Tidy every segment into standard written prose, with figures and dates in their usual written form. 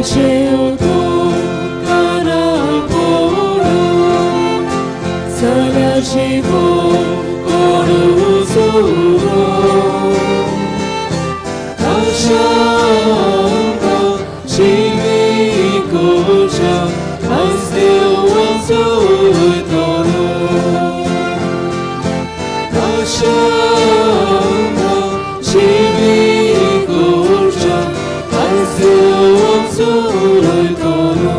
शेवतो काना पोडू सदाशिवो कोडू सुरो आशांका शिवी कोशा हस्ते वचोतरो आशांका शिवी कोशा हस्ते वचोतरो.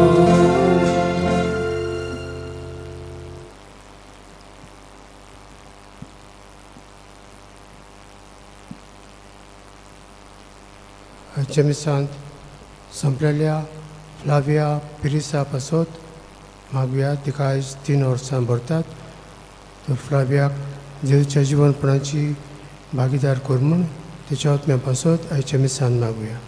आजच्या मिसांत संपलेल्या फ्लाविया पिरिसा पासत मागुया. तिका आयज 3 वर्सां भरतात. तर फ्लावियाक जेजूच्या जिवनपणाची भागीदार कर म्हूण तिच्या आत्म्या पासत आयच्या मिसान मागुया.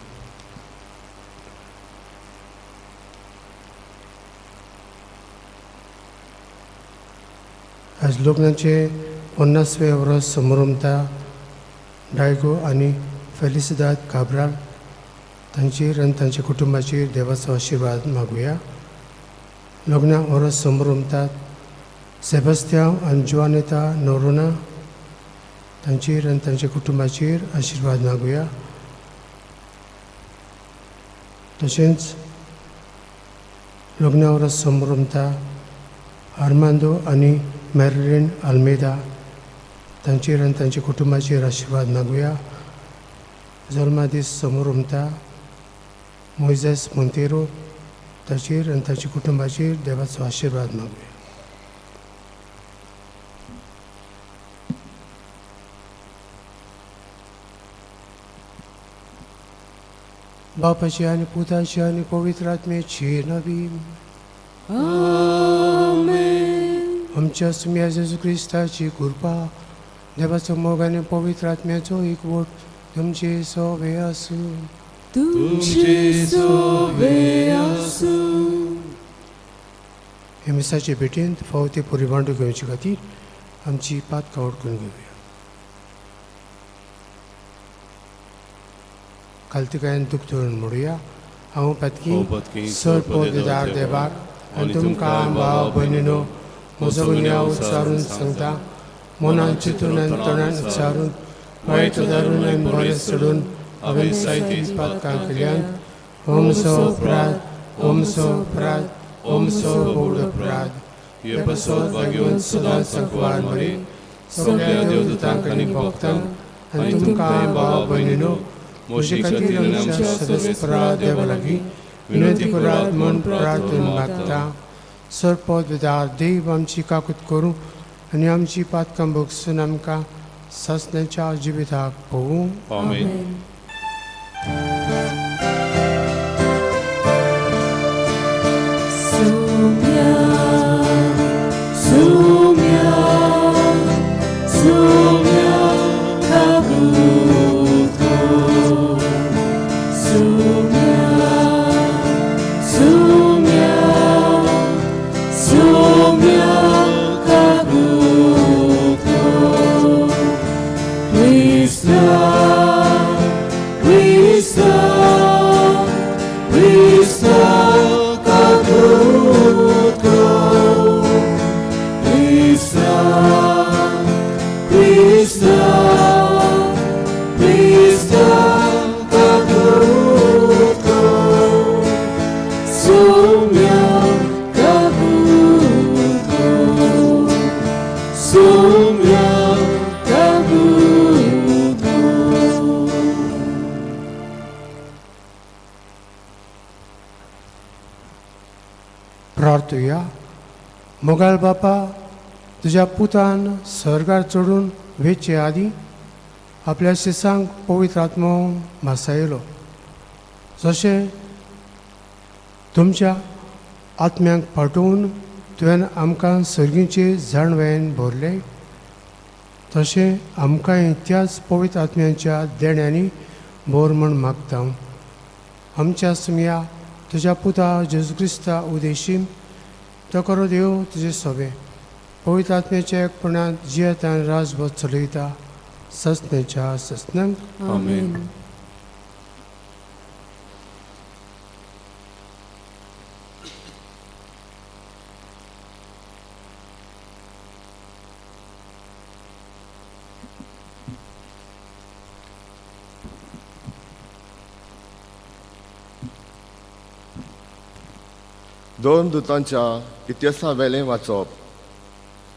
आयज लग्नाचे 50वें वर्स समरमता डायगो आनी फेलिसिदाद काब्राल तांचेर आनी तांच्या कुटुंबाचेर देवाचो आशिर्वाद मागुया. लग्ना वर्स समरमतात सेबास्त्यांव आनी जुआनेता नोरोना तांचेर आनी तांच्या कुटुंबाचेर आशिर्वाद मागुया. तशेंच लग्ना वर्स समरमता आर्मांदो आनी मॅरलीन आल्मेदा तांचेर आनी तांच्या कुटुंबाचेर आशिर्वाद मागुया. जल्मादीस समोरमता मोयजेस मोंतेरो ताचेर आनी ताच्या कुटुंबाचेर देवाचो आशिर्वाद मागुया. बापाची आनी पुताची आनी पवित्र आत्म्याची नवी. आमेन. आमच्या सुम्या जेजू क्रिस्ताची कृपा, देवाचो मोग आनी पवित्र आत्म्याचो एकवट तुमचे सोवे आसूं. तुमचे सोवे आसूं. हे मिसाचे भेटेंत फावो ते पुरी बांडू घेवचे खातीर आमची पातकावड करून घेवया. कालतिकायन दुख धरून म्हणुया. हांव पातकी सर पोदेदार देवाक आनी तुमकां भाव भयणीनो म्हजो गुन्यांव उच्चारून सांगता. मनान चिंतून आनी तोंडान उच्चारून, वायट उदारून आनी बरें सोडून हांवें जायतीं पातकां केल्यान. हो म्हजो अपराध, हो म्हजो अपराध, हो म्हजो व्हड अपराध. हे पासत भाग्यवंत सदांच सांकवार मरी, सगळ्या देवदूतांक आनी भक्तांक आनी तुमकां भाव भयणीनो म्हजे खातीर आमच्या सदस्परा देवा लागीं विनंती करात म्हूण प्रार्थना मागता. सरपद देव आमची काकूत करूं आनी आमची पातकां भोगसून आमकां सासण्याच्या जिविताक पोवूं. आमेन. सुम्या सुम्या सुम्या काकुतो सुम्या सुम्या सुम्या काकुतो Krista Krista Krista kakuto Krista Krista Krista kakuto Sumya kakuto Sumya kakuto. प्रार्थुया. मोगाळ बापा, तुज्या पुतान सर्गार चडून वेचे आदीं आपल्या शिसांक पवित्र आत्मो मासायलो. जशें तुमच्या आत्म्यांक पाठोवन तुवें आमकां सर्गीचे जाणवयेन भरलें, तशें आमकांय त्याच पवित्र आत्म्यांच्या देण्यांनी भर म्हूण मागता. आमच्या सुमया तुज्या पुता जेजू क्रिस्ता उदेशीन तो करो देव तुजे सोबे पवित्र आत्म्याच्या एकपणांत जियेतान राजभर चलयता ससण्याच्या ससनांक. आमेन. दोन दुतांच्या इतिहासा वेलें वाचप.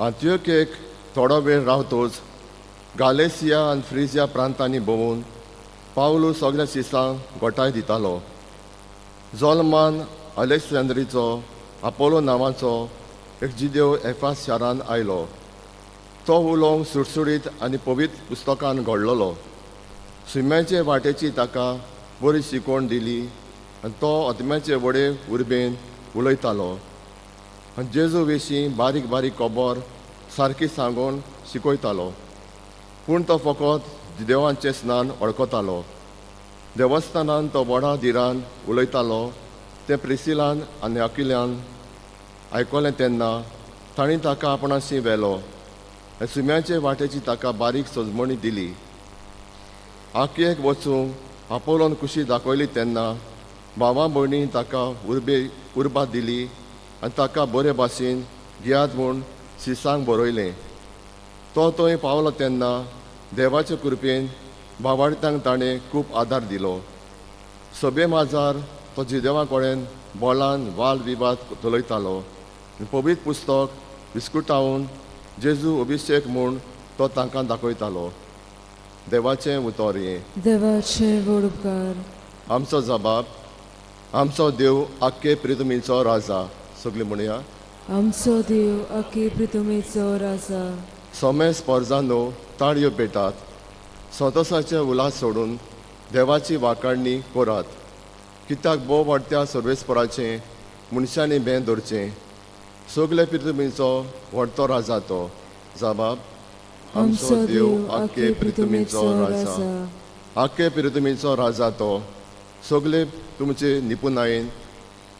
आंतियोकेक थोडो वेळ रावतोच गालेसिया आनी फ्रिजिया प्रांतांनी भोंवून पावलू सगळ्या शिसांक गोठाय दितालो. जोलमान अलेक्सांद्रीचो आपोलो नांवाचो एक जिदेव एफास शारान आयलो. तो उलोवंक सुडसुडीत आनी पवित्र पुस्तकान घडलेलो. सुम्याचे वाटेची ताका बरी शिकवण दिली आनी तो आत्म्याचे व्हडे उर्बेन उलयतालो आनी जेजू विशीं बारीक बारीक खबर सारकी सांगून शिकयतालो. पूण तो फकत देवांचें स्नान वळखतालो. देवस्थानान तो व्हडा धिरान उलयतालो तें प्रिसिलान आनी अकिल्यान आयकलें तेन्ना तांणी ताका आपणाशी व्हेलो आनी सुम्याचे वाटेची ताका बारीक सजमणी दिली. आकियेक वचूंक आपोलोन कुशी दाखयली तेन्ना भावा भयणी ताका उर्बा दिली आनी ताका बरे भाशेन घेयात म्हूण शिसांक बरयलें. तो थंय पावलो तेन्ना देवाचे कृपेन भावार्थांक ताणें खूब आदार दिलो. सभे माजार तो जिदेवा कडेन बोलान वाद विवाद चलयतालो. पवित्र पुस्तक विस्कुटावन जेजू अभिशेक म्हूण तो तांकां दाखयतालो. देवाचें उतर हें. देवाचे व्हड उपकार. आमचो जबाब आमचो देव आख्खे प्रितुमीचो राजा. सगळीं म्हणया. आमचो देव आखे प्रितुमेचो राजा. सोमे स्पर्जानो ताळयो पेटात, संतोसाचे उलास सोडून देवाची वाकाडणी करात. कित्याक भोव वाडत्या सर्वेस्पराचें मनशांनी भें धरचें. सगळे प्रितुमीचो व्हडतो राजा तो. जबाब आमचो देव आखे प्रितुमेचो राजा. आखे प्रितुमीचो राजा तो. सगळे तुमचे निपुणायेन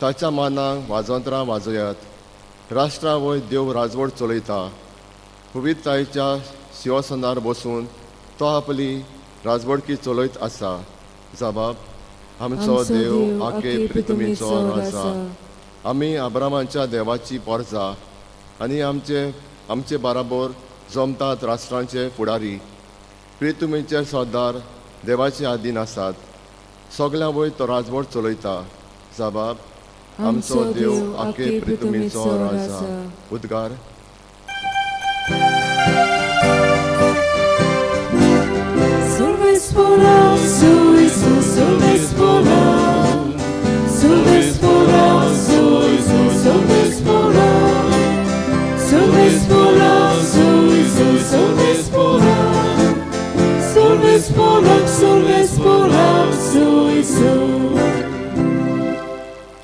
ताच्या मानाक वाजंत्रां वाजयात. राष्ट्रा वयर देव राजवट चलयता. पवित्रतायेच्या शिवासनार बसून तो आपली राजवटकी चलयत आसा. जबाब आमचो देव आखे प्रितुमीचो राजा. आमी अब्रामाच्या देवाची पोरजा आनी आमचे आमचे बाराबोर जमतात राष्ट्रांचे फुडारी. प्रितुमीचे सरदार देवाचे आदीन आसात. सगळ्यां वयर तो राजवट चलयता. जबाब आमचो देव आखे प्रितुमीचो राजा. उद्गार.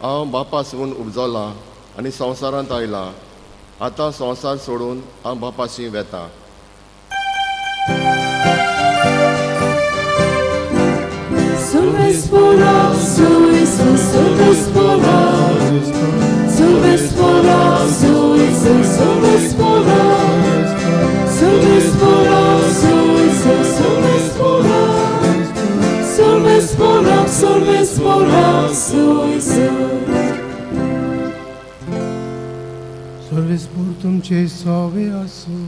हांव बापासून उपजलां आनी संवसारांत आयलां. आतां संवसार सोडून हांव बापाशी वेता. सर्वेस्पोर तुमचे सोवे आसूं.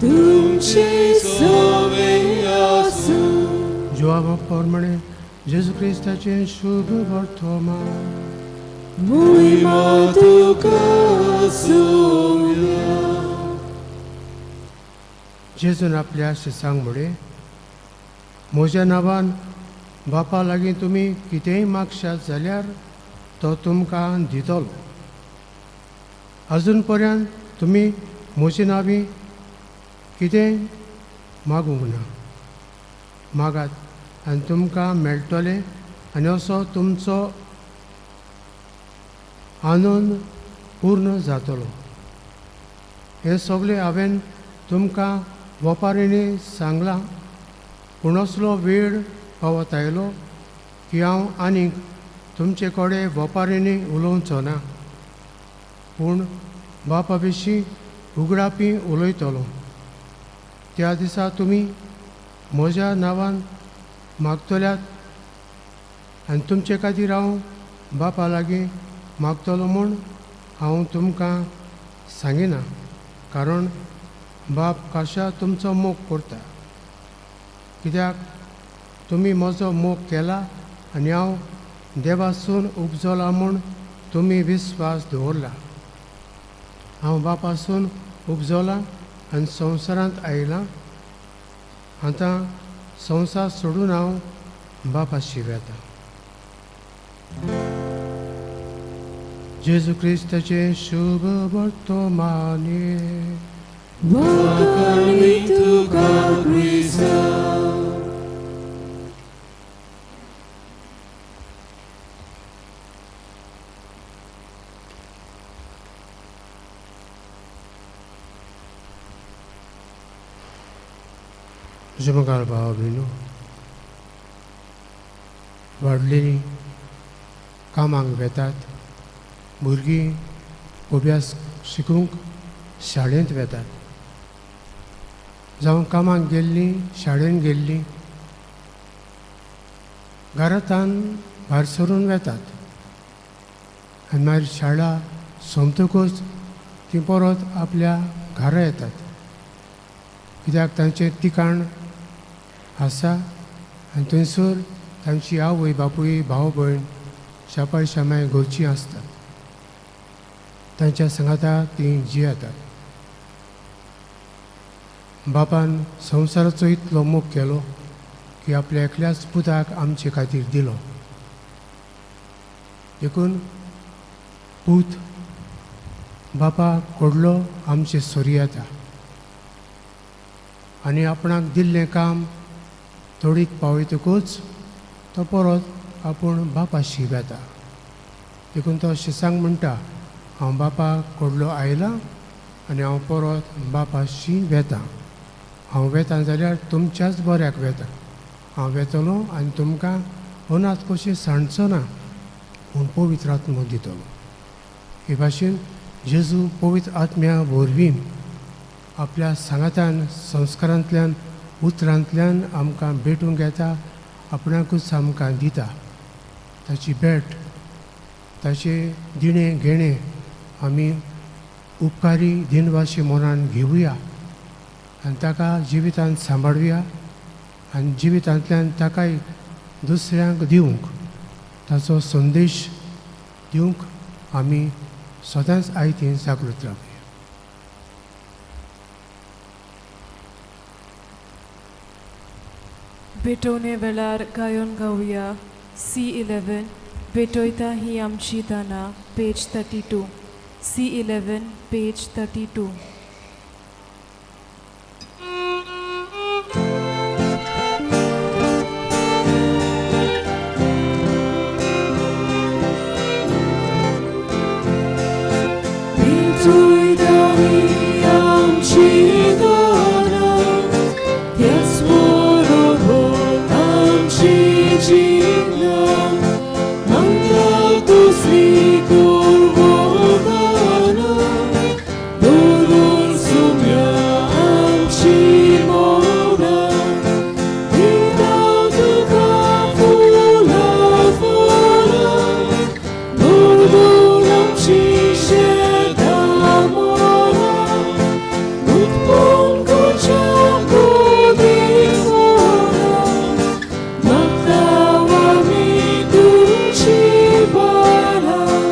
तुमचे सोवे आसूं. जुआवा प्रमाणे जेजू क्रिस्ताचें शुभ वर्तमान. मोहिमा तुका आसूया. जेजून आपल्या शिसांक म्हळें, म्हज्या नांवान बापा लागीं तुमी कितेंय मागशात जाल्यार तो तुमकां दितलो. अजून पर्यंत तुमी म्हजे नांवी कितेंय मागूंक ना. मागात आनी तुमकां मेळटलें आनी असो तुमचो आनंद पूर्ण जातलो. हें सगळें हांवें तुमकां वपारींनी सांगलां, पूण असलो वेळ पावत आयलो की हांव आनीक तुमचे कडेन वपारींनी उलोवचो ना, पूण बापा विशीं उगडापी उलयतलो. त्या दिसा तुमी म्हज्या नांवान मागतल्यात आनी तुमचे खातीर हांव बापा लागीं मागतलो म्हूण हांव तुमकां सांगिना, कारण बाप खाशा तुमचो मोग करता, कित्याक तुमी म्हजो मोग केला आनी हांव देवासून उपजला म्हूण तुमी विस्वास दवरला. हांव बापासून उपजला आनी संवसारांत आयलां. आतां संवसार सोडून हांव बापाशी वेता. जेजू क्रिस्ताचें शुभ वर्तमाने. वाखाणी तुका क्रिस्ता. म्हज्या मुखार भाव भयणो, वाडलेलीं कामाक वेतात, भुरगीं अभ्यास शिकूंक शाळेंत वेतात, जावं कामाक गेल्लीं शाळेंत गेल्लीं घरांतान भायर सरून वेतात आनी मागीर शाळा सोंपतकूच तीं परत आपल्या घरा येतात, कित्याक तांचें ठिकाण आसा आनी थंयसर तांची आवय बापूय भाव भयण शापाय शामाय घरचीं आसतात, तांच्या सांगाता तीं जियेतात. बापान संवसाराचो इतलो मोग केलो की आपल्या एकल्याच पुताक आमचे खातीर दिलो. देखून पूत बापा कडलो आमचे सरी येता आनी आपणाक दिल्लें काम थोडीक पावयतकूच तो परत आपूण बापाशी वेता. देखून तो शिसांक म्हणटा, हांव बापा कडलो आयला आनी हांव परत बापाशी वेता. हांव वेता जाल्यार तुमच्याच बऱ्याक वेता. हांव वेतलो आनी तुमकां अनाथ कशें सांडचो ना, पूण पवित्र आत्मो दितलो. हे भाशेन जेजू पवित्र आत्म्या वरवीं आपल्या सांगातान संस्कारांतल्यान उतरांतल्यान आमकां भेटूंक येता, आपणाकूच आमकां दिता. ताची भेट, ताचें दिणें घेणें आमी उपकारी दिनवाशी मनान घेवया आनी ताका जिवितांत सांबाळुया आनी जिवितांतल्यान ताकाय दुसऱ्यांक दिवंक, ताचो संदेश दिवंक आमी सदांच आयतीन जागृत रावया. भेटवणे वेळार गायोन गावया C11 भेटयता ही आमची दानां, पेज 32. C11 page 32. भेटयता ही आमची दानां, त्याच बरोबर आमची जिंगणां, आमकां दुसरी कुरवगानां, दवरून सुम्या आमची मोगां, दिता तुका फुलां फळां, दवरून आमची शेतां मोगां, उत्पन्न करच्या गोदीक मोगां, मागता आमी तुजी बळां.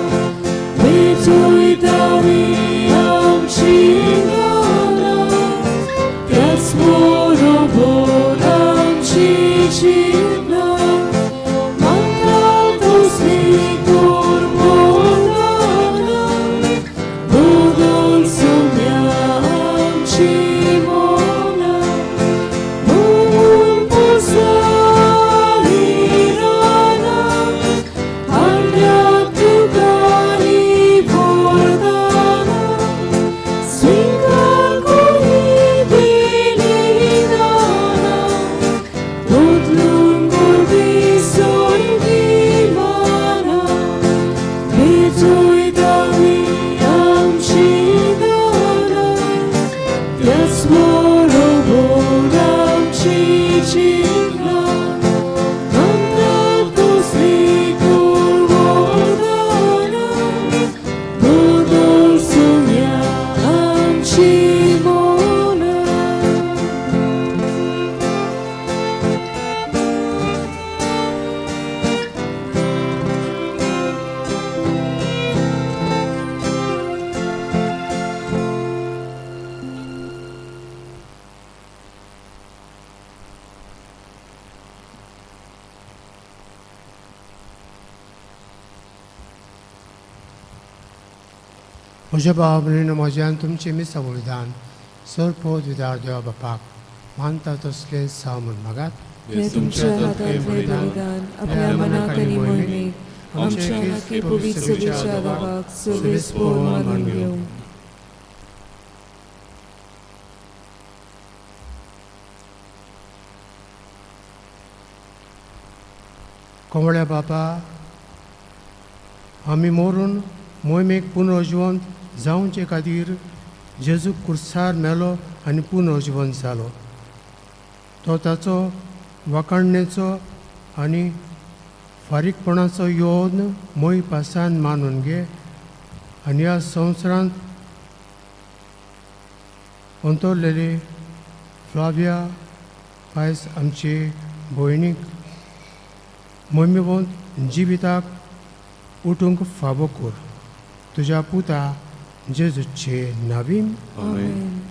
म्हज्या भाव भयणीनो म्हज्यान तुमचें मिसां बलिदान सर्पोद विदार देवा बापाक मानता तसलें साव म्हूण मागात. हे तुमच्या हातांतले बलिदान आपल्या मनाक आनी मोहिमेक आमच्या हाके पवित्र सभेच्या बाबाक सर्वेस मानून घेवं. कोवळ्या बापा, आमी मोरून मोहिमेक पुनर्जिवंत जावचे खातीर जेजू कुर्सार मेलो आनी पुनर्जिवंत जालो. तो ताचो वाखाणणेचो आनी फारीकपणाचो योन मोय पासान मानून घे आनी ह्या संवसारांत अंतरलेले फ्लाविया पायस आमचे भयणीक मोहिमेवंत जिविताक उठूंक फावो कर. तुज्या पुता जेजूचे नावीन. आमेन.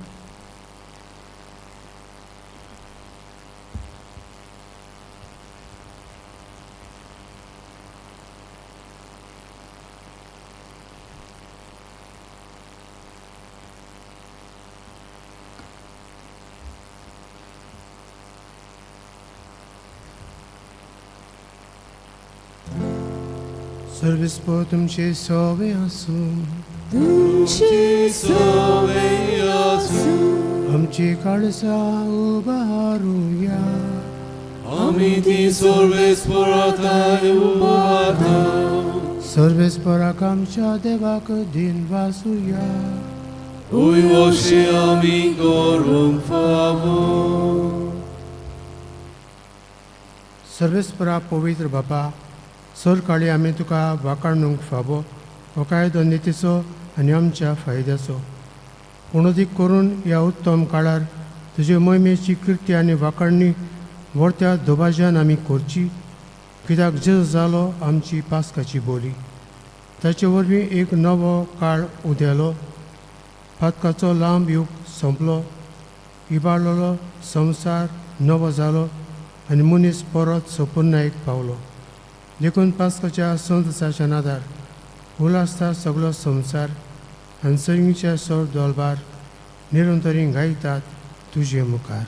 सर्वीस पो तुमचे सोवे आसूं. तुमची सोवे आसूं. आमची काळसा उबारुया. आमी ती सर्वेस्पराताय उबारता. सर्वेस्पराक आमच्या देवाक दिन वासुया. उयवशी आमी करूंक फावो. सर्वेस्परा पवित्र बापा, सरकाळी आमी तुका वाखाणूंक फावो हो कायदो नितीचो आनी आमच्या फायद्याचो. पूण अदीक करून ह्या उत्तम काळार तुजे मोहिमेची किर्ती आनी वाखाणणी व्हरत्या दबाज्यान आमी करची, कित्याक जेजू जालो आमची पास्काची बोली. ताचे वरवीं एक नवो काळ उदेलो, पातकाचो लांब यूग सोंपलो, इबाडलेलो संवसार नवो जालो आनी मनीस परत सोपुर्णायेक पावलो. देखून पास्काच्या संतसाच्या नादार उल्हासता सगलो संवसार आनी सैमीच्या सर दोलबार निरंतरी गायतात तुजे मुखार.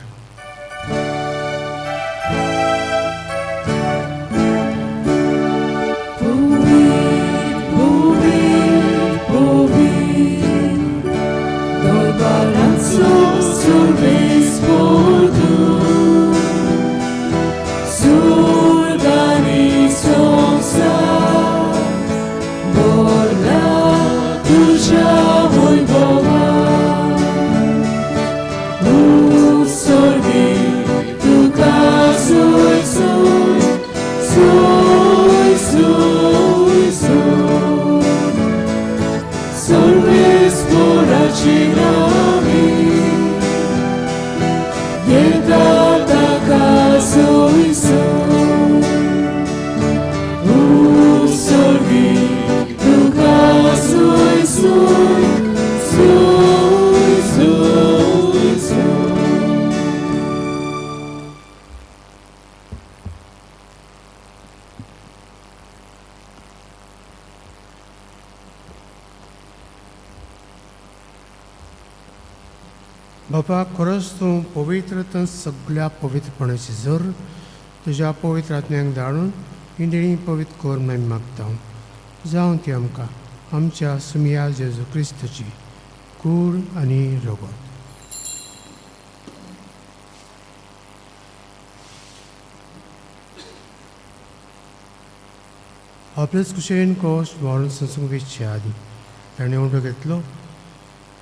Povit, povit, dolbaranzo survesportu, surgani sonsa, borla tuja voivova, usorgi tuka sui sui, sui sui sui. Solves porachinami, yetataka soiso. Usorgi tuka soi soi, soi soi soi. बापा, खरोच तूं पवित्र तर सगळ्या पवित्रपणाची जर तुज्या पवित्र आत्म्यांक धाडून ही देणी पवित्र कर म्हूण मागता. जावं ती आमकां आमच्या सुमिया जेजू क्रिस्ताची कूड आनी रगत. आपलेच कुशेन कोश व्हरून संसूंक वेचचे आदीं ताणें उंडो घेतलो,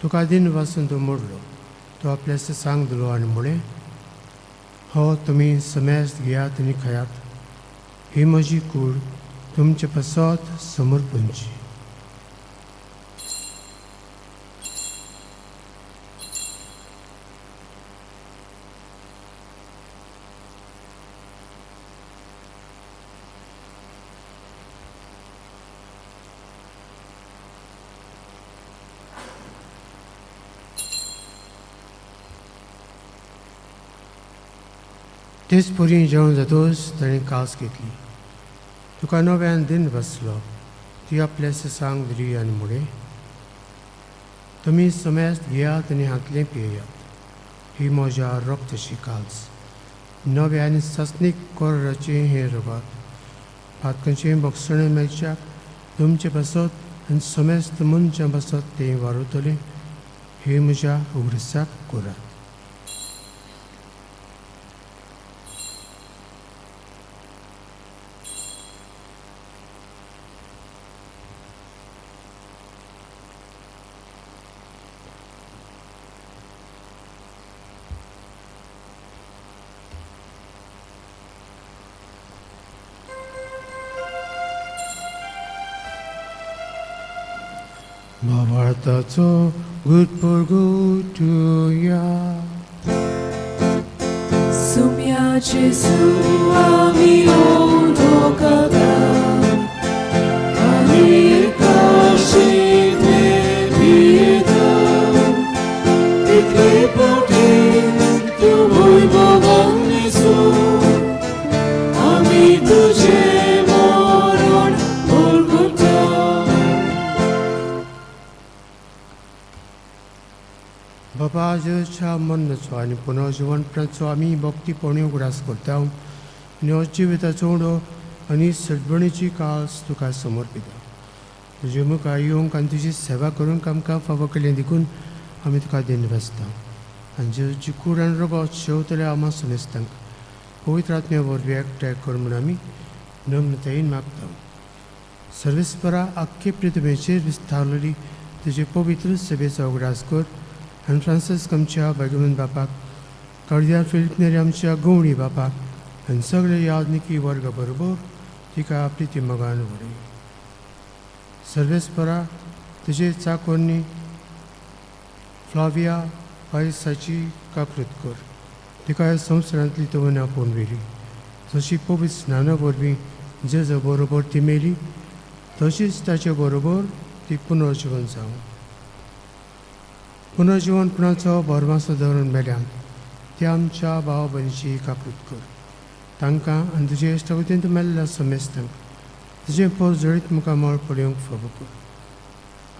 तुका दिन वासून तो मोडलो, तो आपल्या सांग दिलो आनी म्हळें, हो तुमी समेस्त घेयात आनी खायात, ही म्हजी कूड तुमचे पासत समर्पणची. तेच परी जेवण जातूच ताणें कास घेतली, तुका नव्यान दिन बसलो, ती आपल्या सांग दिली आनी म्हळें, तुमी समेस्त घेयात आनी हांतलें पियेयात. ही म्हज्या रक्तशी काल्स, नवें आनी सासणीक कोराचें हें रगत. पातकांचें भोगसणें मेळच्याक तुमचे पासत आनी समेस्त मनशां पासत तें वारवतलें. हे म्हज्या उगडसाक करात. भावार्थाचो गुटपुरगुटुया. Sumia Jesu ami ondokata आनी काशी ते पिता तितले पावटी तूं वैभवान न्हेसूं आमी तुजें मरण वळखता. बाबा जेजूच्या मरणाचो आनी पुनर्जिवनपणाचो आमी भक्तीपणी उगडास करता आनी हो जिविताचो उडो आनी सडबणीची काळस तुका समर्पिता. तुजे मुखार येवंक आनी तुजी सेवा करूंक आमकां फावो केलें देखून आमी तुका धन्यवाद. आनी जेजूची कूड आनी रगत शेवतल्या आमा समेस्तांक पवित्र आत्म्या वरवीं एकठांय कर म्हूण आमी नम्रतायेन मागता. सर्वेस्परा आख्खे पृथ्वीचेर विस्तारलेली तुजे पवित्र सेवेचो उगडास कर आनी फ्रांसिस्क आमच्या भाग्यवंत बापाक, कार्दिनाल फिलीप नेरी आमच्या गवणी बापाक आनी सगळे याज्ञिकी वर्गा बरोबर तिका प्रिती मोगान व्हडय. सर्वेस्परा तुजे चाकोरनी फ्लाविया पायसाची काकृत कर. तिका ह्या संवसारांतली तुवें आपोवन व्हेली. जशी पवित्र स्नाना वरवीं जेजा बरोबर ती मेली तशीच ताचे बरोबर ती पुनर्जिवन जावं. पुनर्जिवनपणाचो भरमासो धरून मेल्यान ते आमच्या भाव भयणीची काकृत कर. तांकां आनी तुजे इश्टागतींत मेल्ल्या समेस्तांक तुजें पोर जळीत मुखामळ पळोवंक फावो कर.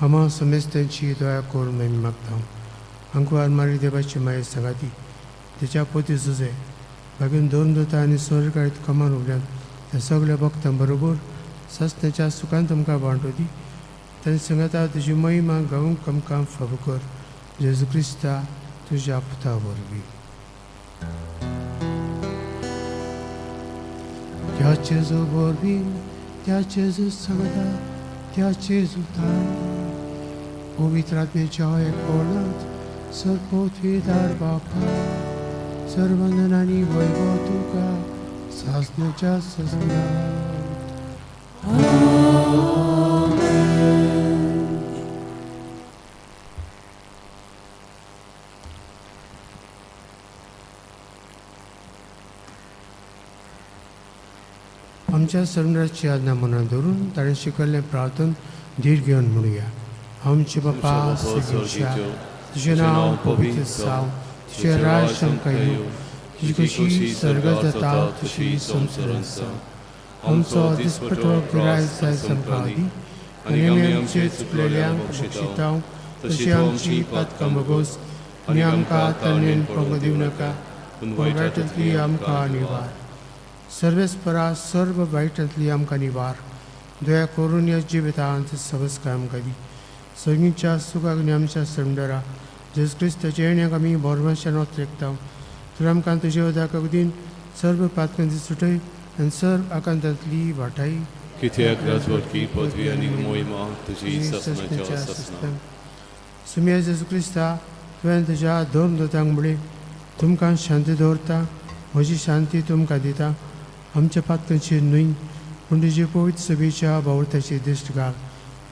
आमा समेस्तांची दया कर म्हूण आमी मागता. आंकवार मारी देवाची माये सांगाती तेच्या पोती जुजे भागून दोन दोता आनी स्वर्गायत कमान उरल्यान त्या सगळ्या भक्तां बरोबर सस्त्याच्या सुखान तुमकां वांटो दी. तांचे सांगाता तुजी महिमा गावंक आमकां फावो कर. जेजू क्रिस्ता तुज्या पुता वरवीं. त्या जेजू वरवीं, त्या जेजू सांगता, त्या जेजू पवित्र आत्म्याच्या एकपणांत सर्वपवित्र बापा, सर्वंदन आनी वैभव तुका सासणाच्या सासणाक. आमच्या सर्वनाची आज्ञा मनात धरून ताणें शिकयल्लें प्रार्थन धीर घेवन म्हणुया. आमचे बापा स्वर्गीच्या, तुजें नांव पवित्र जावं, तुजें राज्य आमकां येवं, तुजी खोशी स्वर्गात जाता तशी संवसारांत जावं. आमचो दिसपटो गिरायक जायज आमकां दी आनी आमी आमचे चुकलेल्यांक बक्षिता तशी आमची पातकां भोगोस आनी आमकां ताणें पडूंक दिवं नाका, पूण वायटांतली आमकां निवार. सर्वेस्परा सर्व वायटांतली आमकां निवार. दया करून ह्या जिवितांत सवस्काय आमकां दी. सगळींच्या सुखाक आनी आमच्या संडरा जेजू क्रिस्ताच्या येण्याक आमी भरवंशान ओतरेकता. तर आमकां तुजे उदकाक दीन सर्व पातकांची सुटय आनी सर्व आकांतांतली वाटाय. कित्याक राजवटकी पदवी आनी मोहिमा तुजी सासणाच्या सासणाक. सुम्या जेजू क्रिस्ता, तुवें तुज्या दोन दोतांक म्हणलें, तुमकां शांती दवरता, म्हजी शांती तुमकां दिता. आमच्या पातकांचेर न्हय पूण तुजे पवित्र सभेच्या भावर्थाची दिश्ट घाल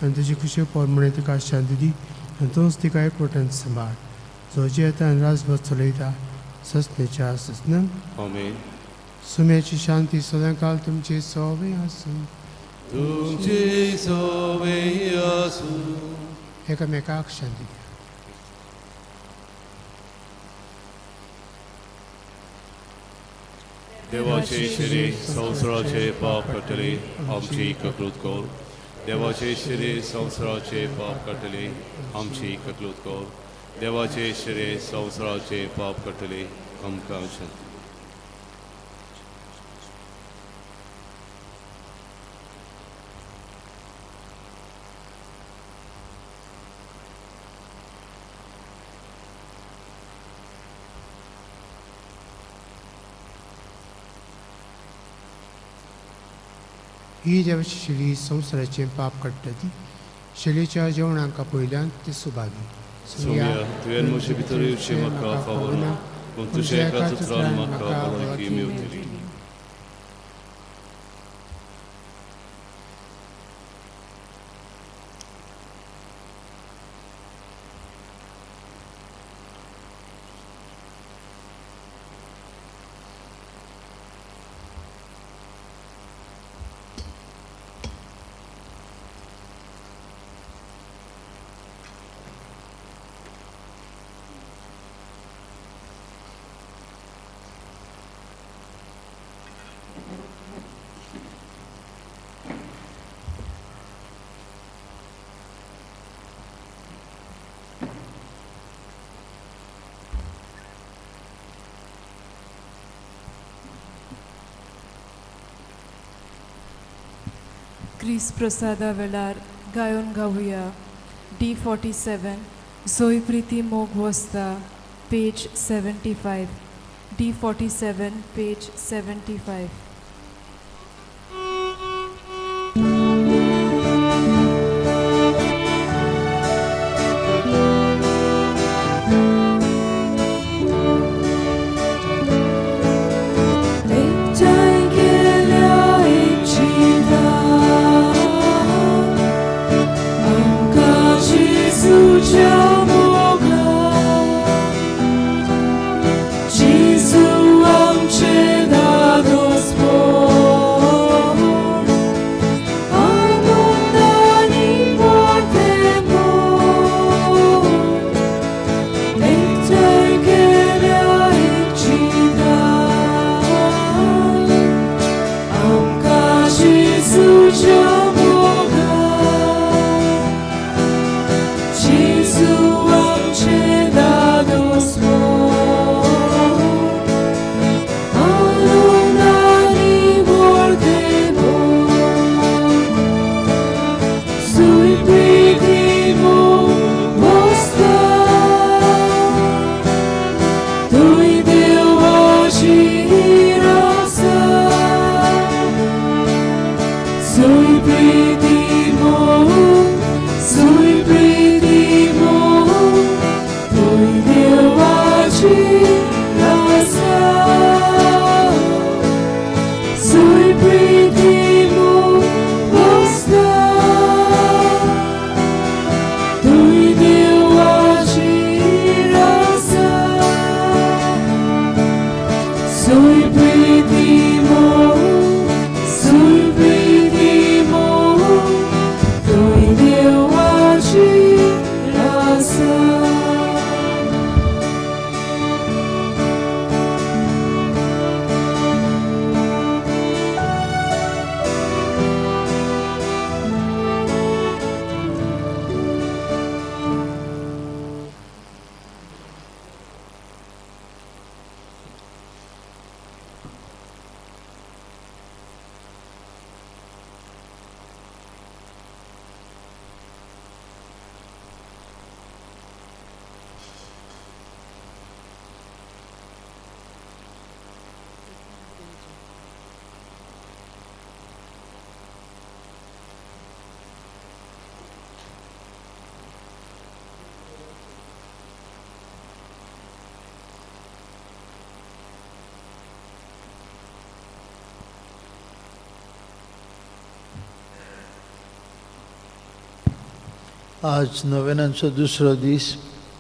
आनी तुजी खुशी प्रमाणे तुका शांती दी आनी तूंच तिका एकवटान सांबाळ, जो जियेता आनी राजभर चलयता ससनेच्या ससनाक. आमेन. सुम्याची शांती सदांकाल तुमची सोवे आसूं. तुमचे सोवे आसूं. एकामेकाक शांती दिया. देवाचे शिरे संवसाराचे पाप काडटले आमची ककृत कर. देवाचे शरीर संवसाराचे पाप काडटले आमची कटलूत कर देवाचे शरीर संवसाराचे पाप काडटले आमकां शांती. ही देवाची शेली संवसाराचें पाप काडटा ती शेलीच्या जेवणांक पयल्यान ती सुभागी. सोम्या तुवें म्हजे भितर येवचें म्हाका फावना पूण तुज्या एकाच उतरान म्हाका भलायकी मेवतली. क्रिस प्रसादा वेळार गायोन गावया D47 जोय प्रिती मोग वसता पेज 75 D47 page 75. एकठांय केल्या एक आमकां जेजूच्या मोगान जेजू आमचे दादोसपण आनंदानी परतेंपण एकठांय केल्या एक आमकां जेजूच्या मोगान जेजू आमचे दादोसपण आनंदानी परतेंपण सुय प्रिती मोग वसता तुय देवाची रासा सुय प्रिती मोग सुय प्रिती मोग तुय देवाची रासा सुय प्रिती मोग वसता तुय देवाची रासा सुय प्रिती मोग सुय प्रिती मोग तुय देवाची रासा. आज नोवेनांचो दुसरो दीस,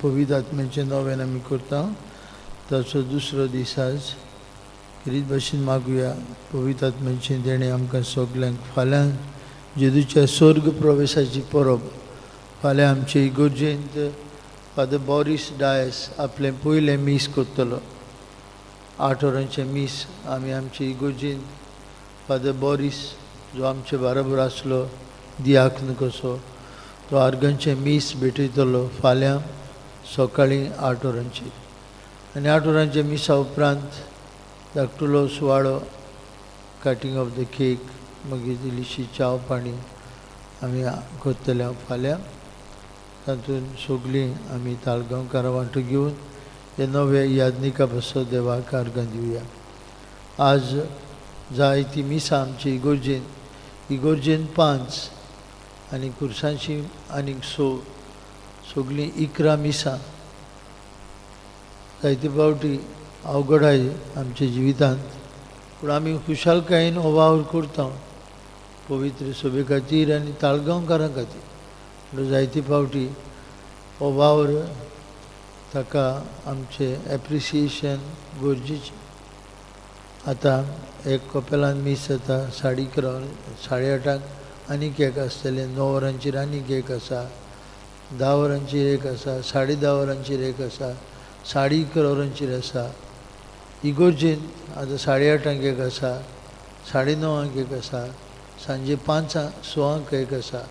पवित्र आत्म्याचें नोवेन आमी करता ताचो दुसरो दीस आज. खेरीत भाशेन मागुया पवित्र आत्म्याचें देणें आमकां सगल्यांक. फाल्यां जेजूच्या स्वर्ग प्रवेशाची परब. फाल्यां आमचे इगोर्जेंत फादर बॉरीस डायस आपलें पयलें मीस करतलो. 8 वरांचें मीस आमी आमचे इगोर्जेंत फादर बॉरीस जो आमचे बाराबर आसलो दियाक्न कसो तो आर्गांचें मीस भेटयतलो फाल्यां सकाळीं 8 वरांचेर आनी 8 वरांच्या मिसा उपरांत धाकटुलो सुवाळो, कटिंग ऑफ the cake, मागीर इल्लीशी च्याव पाणी आमी करतले फाल्यां. तातूंत सगळीं आमी ताळगांवकारां वांटो घेवन हे नवे यादनिका पासत देवाक आर्गां दिवया. आज जायती मिसां आमची इगोर्जेन, इगोर्जेन 5 आनी कुर्सांची आनीक 6, सगळीं 11 मिसां. जायते फावटी अवघडाय आमच्या जिवितांत, पूण आमी खुशालकायेन हो वावर करता पवित्र सभे खातीर आनी ताळगांवकारां खातीर. पूण जायते फावटी हो वावर ताका आमचें एप्रिसिएशन गरजेचें. आतां एक कपेलान मीस जाता 11:30, 8:30 आनीक एक आसतलें, 9 वरांचेर आनीक एक आसा, 10 वरांचेर एक आसा, 10:30 वरांचेर एक आसा, 11:30 वरांचेर आसा. इगोर्जेन आतां 8:30 एक आसा, 9:30 एक आसा, सांजे 5, 6 एक आसा.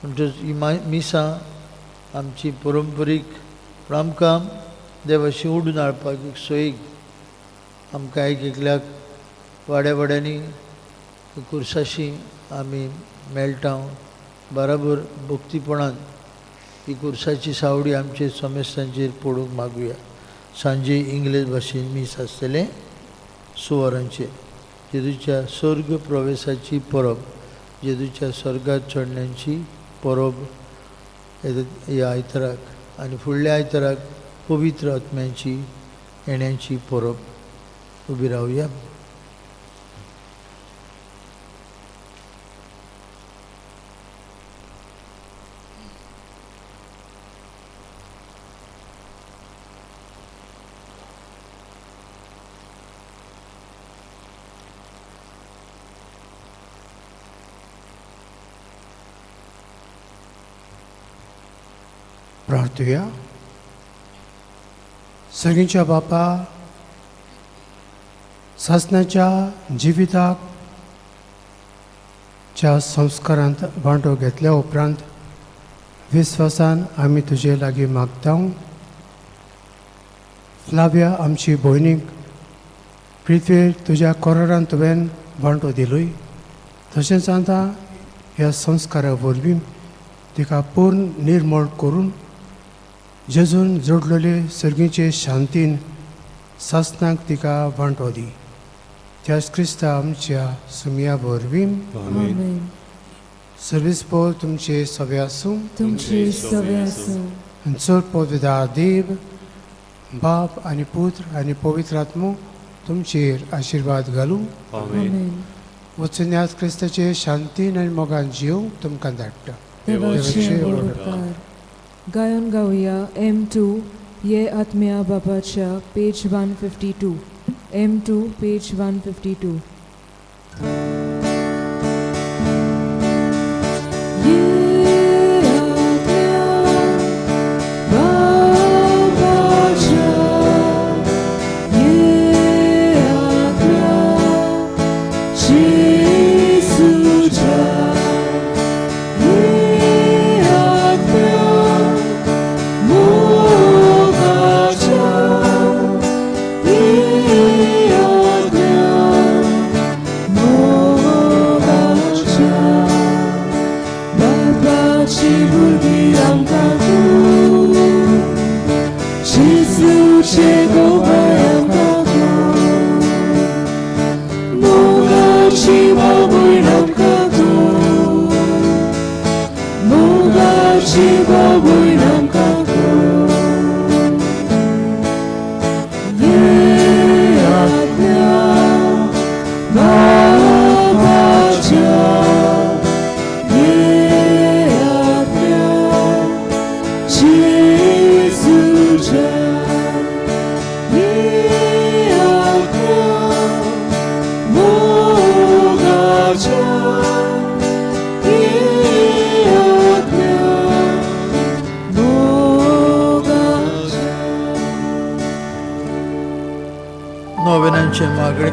म्हणटच ही मिसां आमची परंपरीक, पूण आमकां देवाशी उडून हाडपाक एक सोयीक आमकां एक एकल्याक वाड्या वाड्यांनी कुर्साशी आमी मेळटा बराबर भक्तीपणान ही कुर्साची सावडी आमचे समेस्तांचेर पडूंक मागुया. सांजे इंग्लीश भाशेन मीस आसतलें 6 वरांचेर. जेजूच्या स्वर्ग प्रवेशाची परब, जेजूच्या स्वर्गात चडण्याची परब ह्या आयताराक आनी फुडल्या आयताराक पवित्र आत्म्यांची येण्याची परब. उबी रावया. प्रार्थुया. सगळींच्या बापा, सासणाच्या जिविताक च्या संस्कारांत वांटो घेतल्या उपरांत विस्वासान आमी तुजे लागीं मागता. फ्लाव्या आमची भयणीक पृथ्वीर तुज्या कोरारान तुवें वांटो दिलोय, तशेंच आतां ह्या संस्कारा वरवीं तिका पूर्ण निर्मळ करून जेजून जोडलेले सर्गीचे शांतीन सासणाक तिका वांटो दी. त्याच क्रिस्ता आमच्या सुमया वरवीं. आमेन. सर्वीस पोल तुमचे सवे आसूं, तुमचे सवे आसूं. आनी चड पवित्र देव बाप आनी पुत्र आनी पवित्र आत्मो तुमचेर आशिर्वाद घालूं. आमेन. वचून क्रिस्ताचे शांतीन आनी मोगान जीव तुमकां धाडटा. देवाचे व्हड उपकार. गायन गावया M2 ये आत्म्या बाबाच्या, पेज 152, M2 page 152. ये आत्म्या बाबाच्या, ये आत्म्या जेजूच्या, ये आत्म्या मोगाच्या, ये आत्म्या मोगाच्या, बाबाची भुरगीं आमकां तूं, जेजूचे गोपाय आमकां तूं, मोगाची बाबूय आमकां तूं, मोगाची बाबूय आमकां तूं. ये आत्म्या बाबाच्या, ये आत्म्या जेजूच्या, ये आत्म्या मोगाच्या, ये आत्म्या मोगाच्या. नोवेनांचे मागणे.